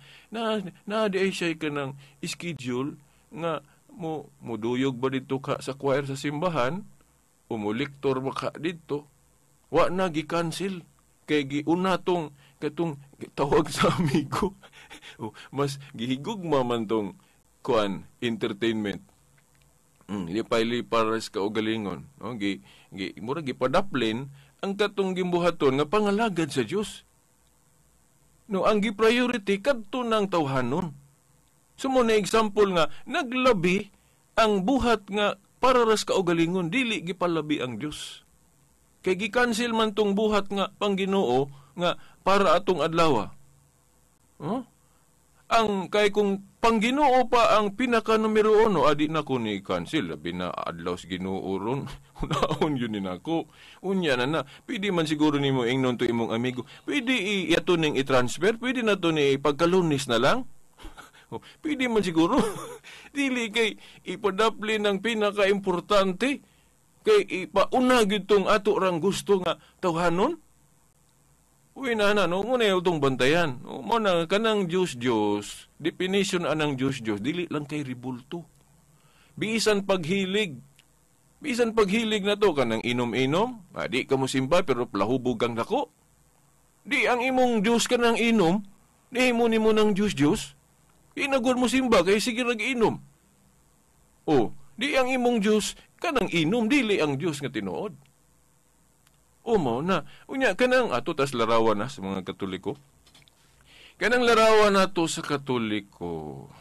na di ay siya kanang schedule nga mo muduyog ba dito ka sa choir sa simbahan o mo lektor ba ka dito, wa na gi-cancel. Kay giuna tong katong tawag sa amigo. Oh, mas gihigugma man tong kuan entertainment. Lipay-lipay sa kaugalingon, no? Gi, gi mura gipadaplin ang katong gimbuhaton nga pangalagad sa Dios. No, ang gi-priority kadto nang tawhanon. So mo na example nga naglabi ang buhat nga para ras kaugalingon, dili gipalabi ang Dios. Kay gi-cancel man tong buhat nga pangginoo nga para atong adlaw. Huh? Ang kay kung pangginoo pa ang pinaka numero 1, adi na ko ni cancel, labi na adlaw sa Ginoo ron. Unaon yun ni nako. Unya na na, pwede man siguro nimo ingnon to imong amigo. Pwede iato ning i-transfer, pwede na to ni pagkalunis na lang. Pwede man siguro. Dili kay ipadapli ng pinaka-importante kay ipauna gyud tong ato rang gusto nga tawhanon. Uy na na, no, muna yung itong bantayan. O, mo na, kanang Diyos-Diyos, definition anang Diyos-Diyos, dili lang kay ribulto. Bisan paghilig. Bisan paghilig na to, kanang inom-inom, di ka mo simba, pero plahubog kang dako. Di ang imong Diyos kanang inom, di mo nimo ng Diyos-Diyos, di nagod mo simba, kay sige nag-inom. O, di ang imong Diyos kanang inom, dili ang Diyos nga tinuod. O mo na, unya kanang ato tas larawan na sa mga Katoliko. Kanang larawan nato sa Katoliko.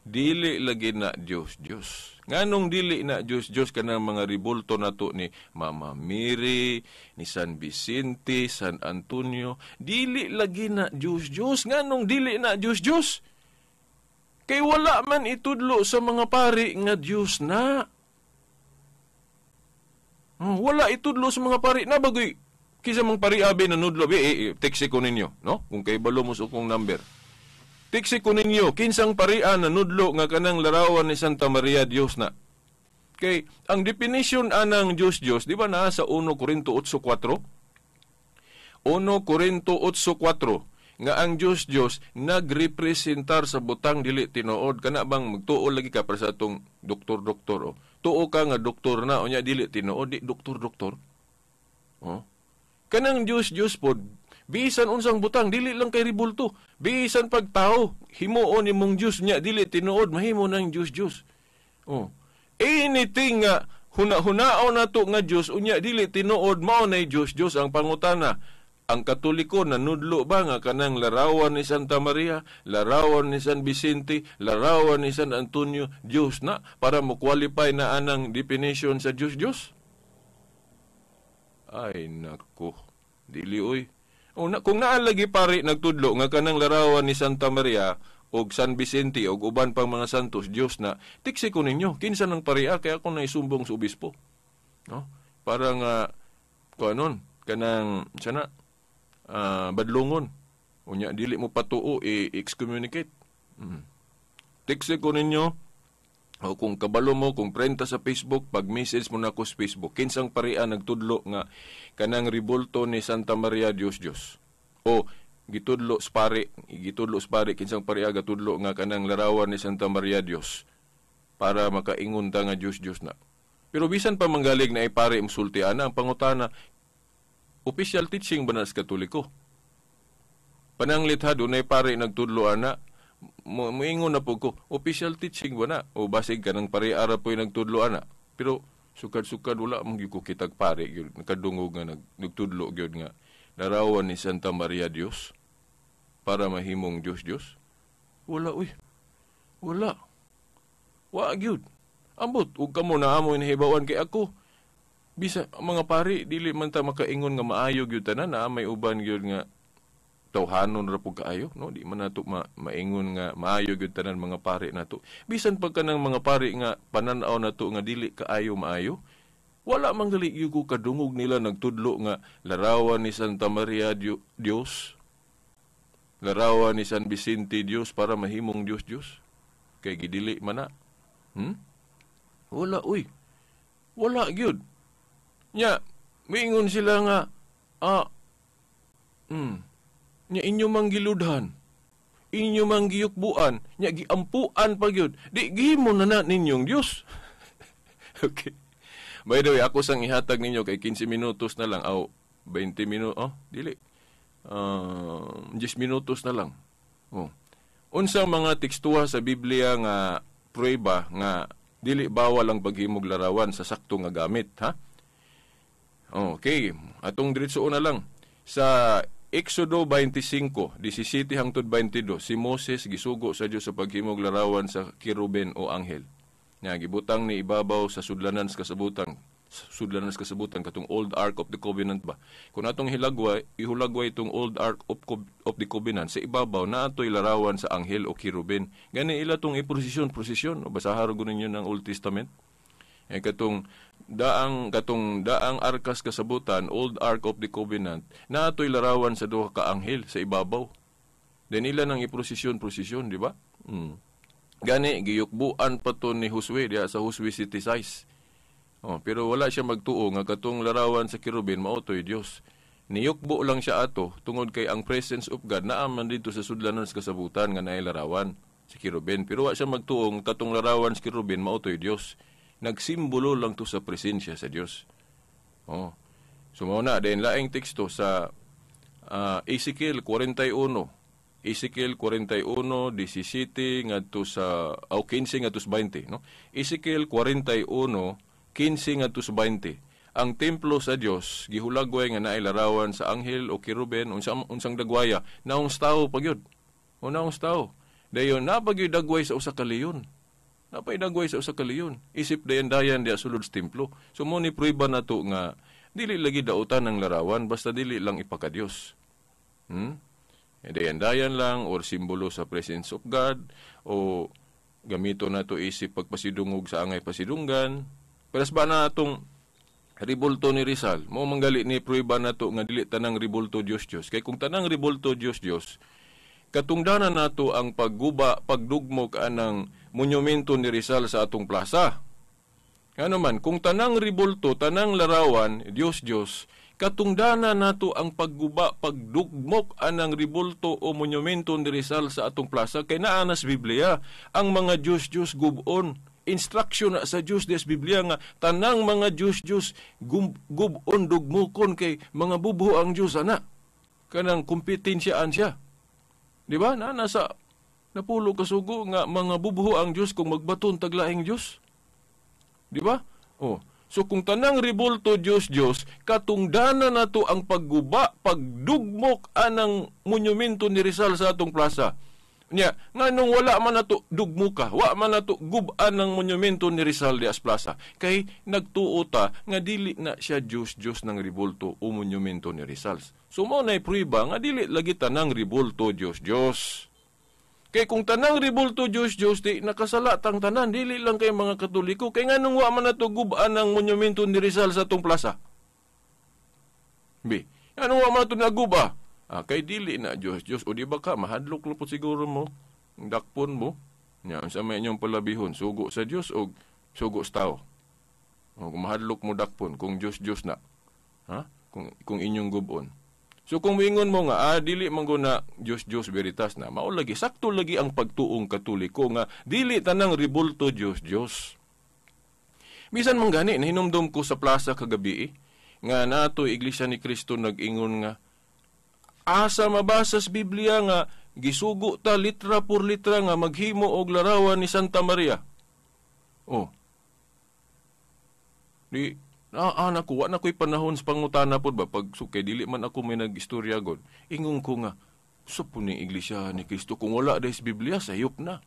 Dili lagi na Dios Dios. Nganong dili na Dios Dios kanang mga ribulto nato ni Mama Mary, ni San Vicente, San Antonio, dili lagi na Dios Dios. Nganong dili na Dios Dios? Kay wala man itudlo sa mga pari nga Dios na. Wala itudlo sa mga pari na bagoy. Kisa mang pari abe nanudlo be, text ko ninyo, no? Kung kay balo mo sa akong number. Text ko ninyo kinsang parian nanudlo nga kanang larawan ni Santa Maria Dios na. Kay ang definition anang Dios Dios, di ba naa sa 1 Corinto 8:4? 1 Corinto 8:4 nga ang Dios Dios nagrepresentar sa butang dili tinuod. Kana bang magtuo lagi ka para sa atong doktor-doktor, oh. Tuo ka nga doktor na unya dili tinuod, di doktor-doktor. Oh. Kanang Dios Dios pod bisan unsang butang dili lang kay ribulto, bisan pagtao himuon nimong Dios nya dili tinuod, mahimo nang Dios Dios. Oh. Anything nga huna-hunaon nato nga Dios unya dili tinuod, mao nay Dios Dios ang pangutana. Ang Katoliko nanudlo ba nga kanang larawan ni Santa Maria, larawan ni San Vicente, larawan ni San Antonio, Dios na para mo qualify na anang definition sa Dios Dios? Ay nako, dili oy. O, na, kung naalagi pare nagtudlo nga kanang larawan ni Santa Maria og San Vicente og uban pang mga santos Dios na, tiksi ko ninyo kinsa nang paria kay ako naisumbong sa obispo. No? Para nga kuanon kanang sana badlongon. Unya dili mo patuo i-excommunicate. Tiksi ko ninyo o kung kabalo mo, kung prenta sa Facebook, pag message mo na ako sa Facebook, kinsang parian nagtudlo nga kanang ribulto ni Santa Maria Dios Dios. O gitudlo sa pari, kinsang paria gatudlo nga kanang larawan ni Santa Maria Dios para makaingon ta nga Dios Dios na. Pero bisan pa manggalig na ipari musulti ana ang pangutana, official teaching ba na sa Katoliko? Pananglit ha, dunay pare nagtudlo ana, muingon na po ko, official teaching ba na? O basig ka ng pare ara po'y nagtudlo ana. Pero sukad-sukad wala mong ko kitag pare, gyud nakadungog nga nagtudlo gyud nga larawan ni Santa Maria Dios para mahimong Dios Dios. Wala uy. Wala. Wa gyud. Ambot ug kamo na amo inahibawan kay ako. Bisa mga pari dili man ta makaingon nga maayo gyud tanan, na may uban gyud nga tawhanon ra pud kaayo, no? Di man nato maingon nga maayo gyud tanan mga pari nato. Bisan pag kanang mga pari nga panan-aw nato nga dili kaayo maayo, wala man gali gyud ko kadungog nila nagtudlo nga larawan ni Santa Maria Dios, larawan ni San Vicente Dios para mahimong Dios Dios. Kay gidili man na. Wala uy. Wala gyud. Nya, miingon sila nga, nya inyo mang giludhan, inyo mang giyukbuan, nya giampuan pa gyud, di gihimo na na ninyong Dios. Okay. By the way, ako sang ihatag ninyo kay 15 minutos na lang, aw 20 minutos, oh, dili. 10 minutos na lang. Oh. Unsang mga tekstuha sa Biblia nga prueba nga dili bawal ang paghimog larawan sa sakto nga gamit, ha? Okay, atong diretso na lang. Sa Exodo 25, 17 hangtod 22, si Moses gisugo sa Dios sa paghimog larawan sa kerubin o anghel. Nga gibutang ni ibabaw sa sudlanan sa kasabutan, katong Old Ark of the Covenant ba. Kung atong hilagway, ihulagway itong Old Ark of the Covenant, sa ibabaw na ato'y larawan sa anghel o kerubin. Gani ila tong iprosesyon, prosesyon, o basahan ko ninyo ng Old Testament. Eh, katong daang arkas kasabutan, Old Ark of the Covenant, na ato'y larawan sa duha ka anghel sa ibabaw. Then ila nang iprosesyon, prosesyon, di ba? Gani giyukbuan pa to ni Josue diha sa Josue City size. Oh, pero wala siya magtuo nga katong larawan sa kerubin mao to'y Dios. Niyukbo lang siya ato tungod kay ang presence of God naa man didto sa sudlanan sa kasabutan nga naay larawan sa kerubin. Pero wa siya magtuo nga katong larawan sa kerubin mao to'y Dios. Nagsimbolo lang to sa presensya sa Dios. Oh. So mao na din laing teksto sa Ezekiel 41. Ezekiel 41 17 ngadto sa 15 ngadto sa 20, no? Ezekiel 41 15 ngadto sa 20. Ang templo sa Dios gihulagway nga naay larawan sa anghel o kerubin, unsang dagwaya, naong tawo pagyud. O naong tawo. Dayon napagyud dagway sa usa ka leyon. Napaidagway sa usa ka leyon. Isip dayan-dayan diya sulod sa templo. So mo ni prueba nato nga dili lagi dautan ng larawan basta dili lang ipakadiyos. Dayan-dayan lang or simbolo sa presence of God o gamito nato isip pagpasidungog sa angay pasidunggan. Pero ba na atong ribulto ni Rizal, mo manggali ni prueba nato nga dili tanang ribulto Dios-Dios. Kay kung tanang ribulto Dios-Dios, katungdanan nato ang pagguba, pagdugmok anang monumento ni Rizal sa atong plaza. Ano man, kung tanang ribulto, tanang larawan, Dios-Dios, katungdanan nato ang pagguba, pagdugmok anang ribulto o monumento ni Rizal sa atong plaza. Kay naa nas Biblia, ang mga Dios-Dios gubon. Instruction na sa Dios des Biblia nga tanang mga Dios-Dios gubon dugmokon kay mga bubuho ang Dios ana. Kanang kompetensyaan siya. Di ba? Na nasa napulo kasugo nga mga bubuho ang Dios kung magbaton taglaing Dios. Di ba? Oh. So kung tanang ribulto Dios Dios, katungdana nato ang pagguba, pagdugmok anang monumento ni Rizal sa atong plaza. Nya, nganong wala man nato dugmuka, wa man nato guban ang monumento ni Rizal di as plaza. Kay nagtuo ta nga dili na siya Dios Dios ng ribulto o monumento ni Rizal. So mao nay prueba nga dili lagi tanang ribulto Dios Dios. Kay kung tanang ribulto Dios Dios di nakasala tang tanan, dili lang kay mga Katoliko. Kay nganong wa man nato guban ang monumento ni Rizal sa atong plaza? Bi, nganong wa man nato naguba? Ah, kay dili na Dios Dios o di ba ka mahadlok po siguro mo, dakpon mo. Nya unsa may inyong palabihon, sugo sa Dios o sugo sa tao? O kung mahadlok mo dakpon kung Dios Dios na. Ha? Kung inyong gubon. So kung moingon mo nga dili man guna Dios Dios veritas na, mao lagi sakto lagi ang pagtuong Katoliko nga dili tanang ribulto Dios Dios. Bisan man gani nahinumdum ko sa plaza kagabi nga nato Iglesia ni Cristo nag-ingon nga asa mabasa sa Biblia nga gisugo ta litra por litra nga maghimo og larawan ni Santa Maria. Oh. Di naku, wa na ko'y panahon sa pangutana pod ba pag sukay dili man ako may nag-istorya god. Ingon ko nga sa puning Iglesia ni Cristo kung wala dahil sa Biblia sayop na.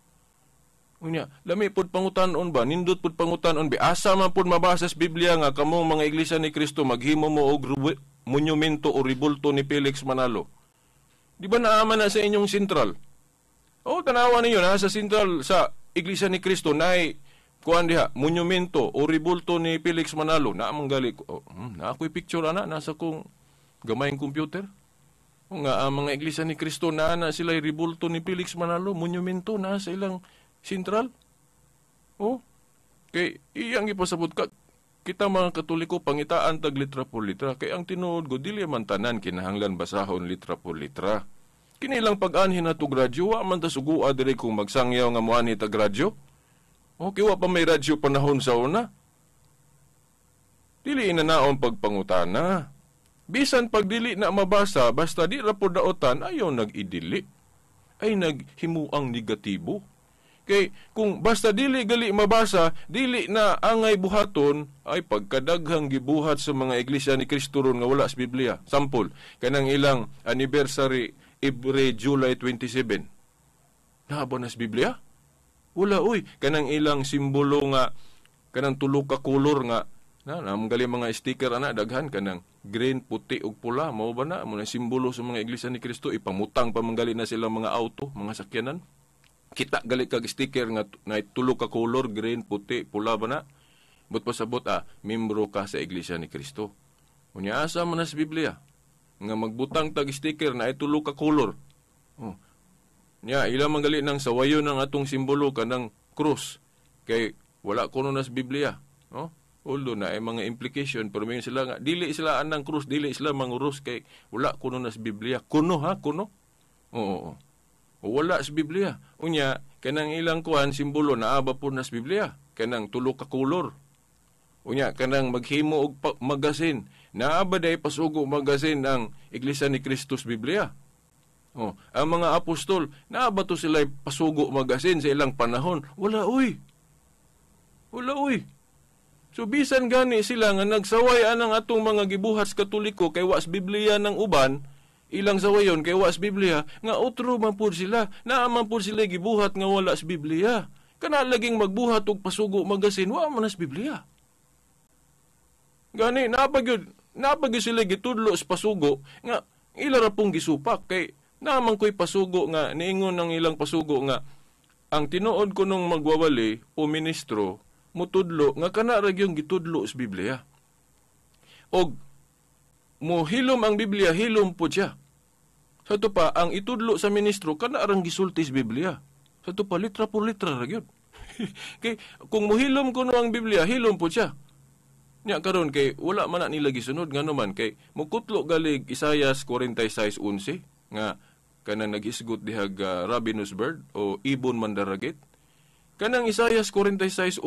Unya, lami pod pangutanon ba, nindot pod pangutanon ba, asa man pod mabasa sa Biblia nga kamong mga Iglesia ni Cristo maghimo mo og monumento o ribulto ni Felix Manalo. Di ba naaman na sa inyong sentral? O, tanawa ninyo, nasa sentral sa Iglesia ni Cristo naay kuan diha, monumento o ribulto ni Felix Manalo. Naamang gali ko. Oh, na ako'y picture ana, nasa kong gamayng computer. O nga, ang mga Iglesia ni Cristo naa na sila ribulto ni Felix Manalo, monumento na sa ilang sentral. Oh, kay iyang ipasabot ka, kita mga Katoliko pangitaan tag litra por litra. Kay ang tinuod ko, dili man tanan kinahanglan basahon litra por litra. Kinilang pag-anhin na to radyo, wa man ta sugua diri kung magsangyaw nga moanhi tag radyo. Okay, wa pa may radyo panahon sa una. Dili inanaon pagpangutana. Bisan pag dili na mabasa, basta di ra pod daotan, ayaw nag-idili. Ay naghimuang negatibo. Kay kung basta dili gali mabasa, dili na angay buhaton, ay pagkadaghang gibuhat sa mga iglesia ni Kristo ron nga wala sa Biblia. Sample, kanang ilang anniversary every July 27. Naa ba na sa Biblia? Wala uy, kanang ilang simbolo nga kanang tulo ka kolor nga na gali mga sticker ana daghan kanang green, puti ug pula, mao ba na mo na simbolo sa mga iglesia ni Kristo, ipamutang pa man gali na sila mga auto, mga sakyanan. Kita gali kag sticker nga na tulo ka kolor, green, puti, pula ba na? But pasabot membro ka sa iglesia ni Kristo. Unya asa man na sa Biblia nga magbutang tag sticker na tulo ka kolor. Oh. Nya ila man gali nang sawayon ang atong simbolo kanang krus kay wala kuno na sa Biblia, no? Although na ay mga implication, pero may sila nga dili sila anang krus, dili sila mangurus kay wala kuno na sa Biblia. Kuno ha, kuno. Oo. O wala sa Biblia. Unya kanang ilang kuan simbolo naa ba po na sa Biblia? Kanang tulo ka kolor. Unya kanang maghimo og magasin, naa ba day pasugo magasin ang Iglesia ni Kristo sa Biblia? Oh, ang mga apostol, naa ba to sila pasugo magasin sa ilang panahon? Wala uy. Wala uy. So bisan gani sila nga nagsaway anang atong mga gibuhat sa Katoliko kay wa sa Biblia ng uban, ilang sawayon kay wa sa Biblia, nga otro man pud sila, naa man pud sila gibuhat nga wala sa Biblia. Kana laging magbuhat og pasugo magasin, wa man sa Biblia. Gani naa pa gyud sila gitudlo sa pasugo nga ila ra pong gisupak kay naa man koy pasugo nga niingon ang ilang pasugo nga ang tinuod ko nung magwawali o ministro mutudlo nga kana ra gyud gitudlo sa Biblia. Og mohilom ang Biblia, hilom po siya. Sa to pa ang itudlo sa ministro kana rang gisulti sa Biblia. Sa to pa litra por litra ra gyud. Kay kung mohilom kuno ang Biblia, hilom po siya. Nya karon kay wala man na nila gisunod ngano man kay mukutlo galig Isayas 46:11 nga kanang naghisgot dihag ravenous bird o ibon mandaragit. Kanang Isayas 46:11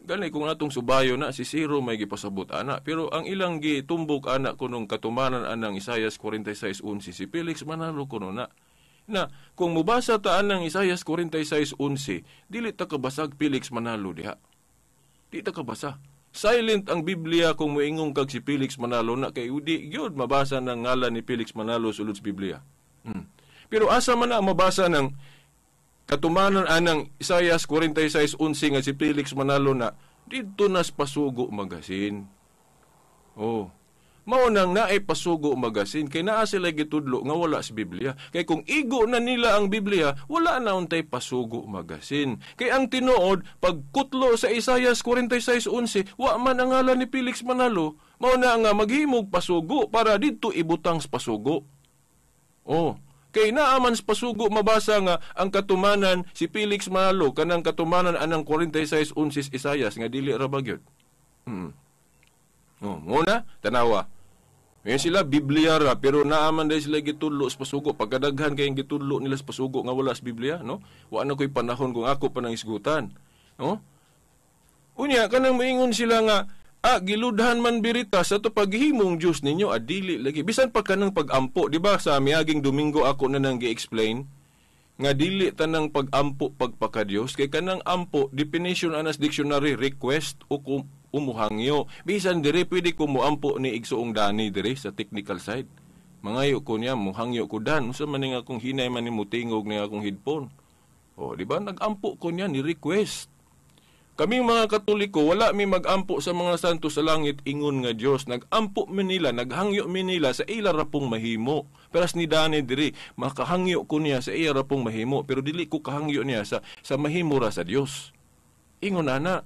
gani kung atong subayo na si Ciro may gipasabot ana, pero ang ilang gitumbok ana kunong katumanan anang Isayas 46:11 si Felix Manalo kuno na. Na kung mubasa ta anang Isayas 46:11 dili ta kabasag Felix Manalo diha. Di ta kabasa. Silent ang Biblia kung moingong kag si Felix Manalo na kay udi gyud mabasa ng ngalan ni Felix Manalo sulod sa Biblia. Pero asa man na mabasa ng katumanan anang Isayas 46:11 nga si Felix Manalo na didto nas pasugo magasin. Oh. Mao nang naay pasugo magasin kay naa sila gitudlo nga wala sa Biblia. Kay kung igo na nila ang Biblia, wala na untay pasugo magasin. Kay ang tinuod pagkutlo sa Isayas 46:11, wa man ang ngalan ni Felix Manalo, mao na nga maghimog pasugo para didto ibutang sa pasugo. Oh. Kay naaman sa pasugo mabasa nga ang katumanan si Felix Manalo kanang katumanan anang 46:11 Isayas nga dili ra ba gyud. Oh, muna tanawa. Ngayon sila Biblia ra pero naaman dai sila gitudlo sa pasugo. Pagkadaghan kay gitudlo nila sa pasugo nga wala sa Biblia, no? Wa na koy panahon kung ako pa nang isgutan, no? Unya kanang moingon sila nga giludhan man birita sa to paghimong Dios ninyo adili lagi bisan pa kanang pagampo, di ba? Sa miaging Domingo ako na nang gi-explain nga dili tanang pagampo pagpakadios kay kanang ampo definition anas dictionary request o umuhangyo. Bisan dire pwede ko moampo ni igsuong Dani dire sa technical side. Mangayo ko niya muhangyo ko dan unsa man ning akong hinay man ni mutingog ni akong headphone. Oh, di ba nagampo ko niya ni request. Kaming mga Katoliko, wala mi magampo sa mga santo sa langit ingon nga Dios. Nagampo mi nila, naghangyo mi nila sa ila ra pong mahimo. Pero ni Dani diri, makahangyo ko niya sa iya ra pong mahimo, pero dili ko kahangyo niya sa mahimo ra sa Dios. Ingon ana,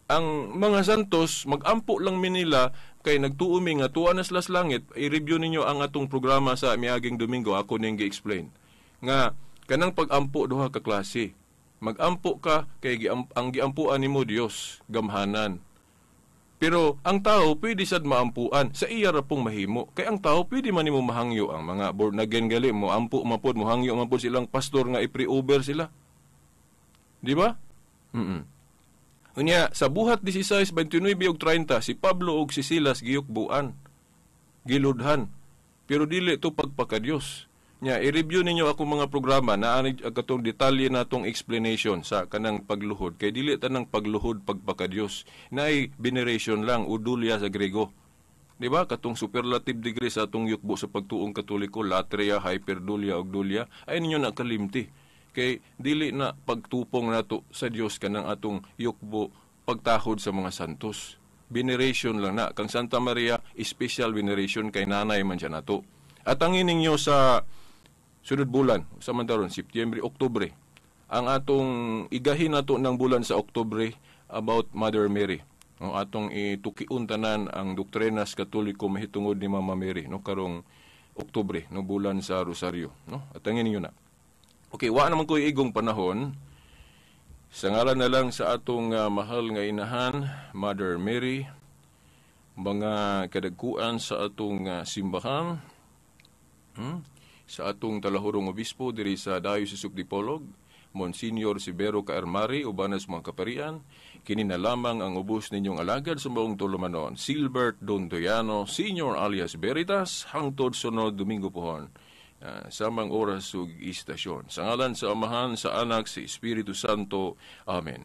ang mga santos magampo lang mi nila kay nagtuo mi nga tuwa na sila sa langit. I-review ninyo ang atong programa sa miaging Domingo, ako ning gi-explain. Nga kanang pagampo duha ka klase. Magampo ka kay ang giampuan nimo Dios, gamhanan. Pero ang tao pwede sad maampuan sa iya ra pong mahimo. Kay ang tao pwede man nimo mahangyo ang mga born again gali mo ampo man pod mohangyo man pod silang pastor nga i-pre-over sila. Di ba? Unya sa buhat 16:29 ug 30 si Pablo ug si Silas giyukbuan. Giludhan. Pero dili to pagpakadiyos. Nya, i-review ninyo akong mga programa na ani katong detalye natong explanation sa kanang pagluhod. Kay dili tanang pagluhod pagpakadiyos. Naay veneration lang, o dulia sa Grego. Di ba? Katong superlative degree sa atong yukbo sa pagtuong Katoliko, latria, hyperdulia, ug dulia, ay ninyo na kalimti. Kay dili na pagtupong nato sa Dios kanang atong yukbo pagtahod sa mga santos. Veneration lang na. Kang Santa Maria, special veneration kay nanay man siya nato. At ang ninyo sa sunod bulan, sa man taron, Septyembre, Oktubre, ang atong igahin nato ng bulan sa Oktubre about Mother Mary. No, atong itukiun tanan ang doktrinas Katoliko mahitungod ni Mama Mary, no, karong Oktubre, no, bulan sa Rosario, no. At ang ninyo na. Okay, wa naman ko igong panahon. Sa ngalan na lang sa atong mahal nga inahan, Mother Mary, mga kadagkuan sa atong simbahan, sa atong talahurong obispo diri sa Diocese of Dipolog, Monsignor Severo Kaermari, uban sa mga kaparian, kini na lamang ang ubos ninyong alagad sa maong tulumanon, Silbert Dondoyano, Senior alias Veritas, hangtod sunod Domingo pohon, samang oras ug istasyon. Sa ngalan sa Amahan, sa Anak, sa Espiritu Santo. Amen.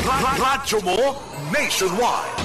Radyo mo nationwide.